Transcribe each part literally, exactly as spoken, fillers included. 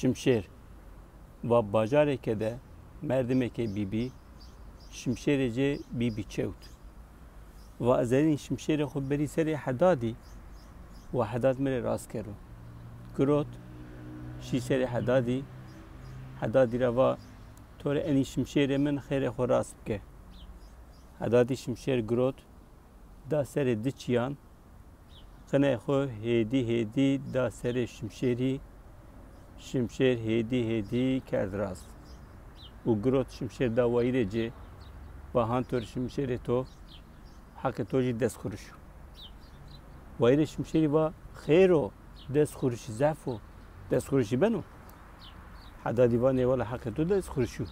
Şimşêr. Va bajareke de merdimekê bîbî, şimşêrê cê bîbî çewt. Va ez erîn şimşêrê xwe berî serê Hedadî, wa Hedad min rê rast kero. Girot, şî serê Hedadî, Hedadî re va, to rê enî şimşêrê min xêrê xwe rast bike. Hedadî şimşêr girot, da serê diçiyan, qinê xwe hêdî hêdî da serê şimşêrî, şimşêr hêdî hêdî kerd rast. Û girot şimşêr da wayîrê cê, va han to rê şimşêrê to, heqê to jî des xuruş. Wayîrê şimşêrî va, xêr o, des xurişî zehf o, des xurişî beno? Hedadî va, nê wela heqê to des xurişî yo.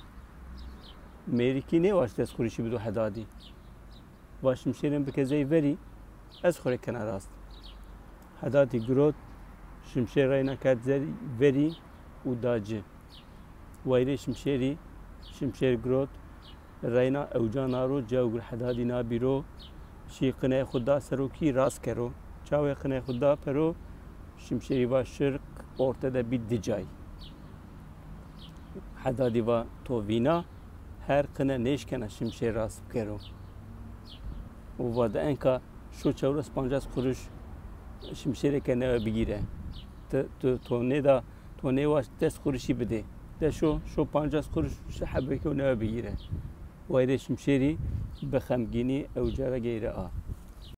Mêrikî nêwaşt des xurişî bido Hedadî. Va şimşêrên bike zey verî, ez xwe rê kena rast. Hedadî girot, şimşêr reyna ket zey verî û da ci. Wayîrê şimşêrî, şimşêr girot, reyna ewca naro, cewgir Hedadî nabîro, şî qinê xwe da serokî rast kero. Çawê qinê xwe da pero, şimşêrî va şirk orte de bî dicay. Hedadî va to vîna, her qine nêşkena şimşêr rast bikero. Û va de enka şo çewres pancas quruş şimşêreke newe bigîre. Tu, tu, to nêda, to nêwaşt des quruşî bidê. De şo, şo pancas quruş şi hebekê û newe bigîre. Wayîrê şimşêrî bi xemgînî ewca re geyre a.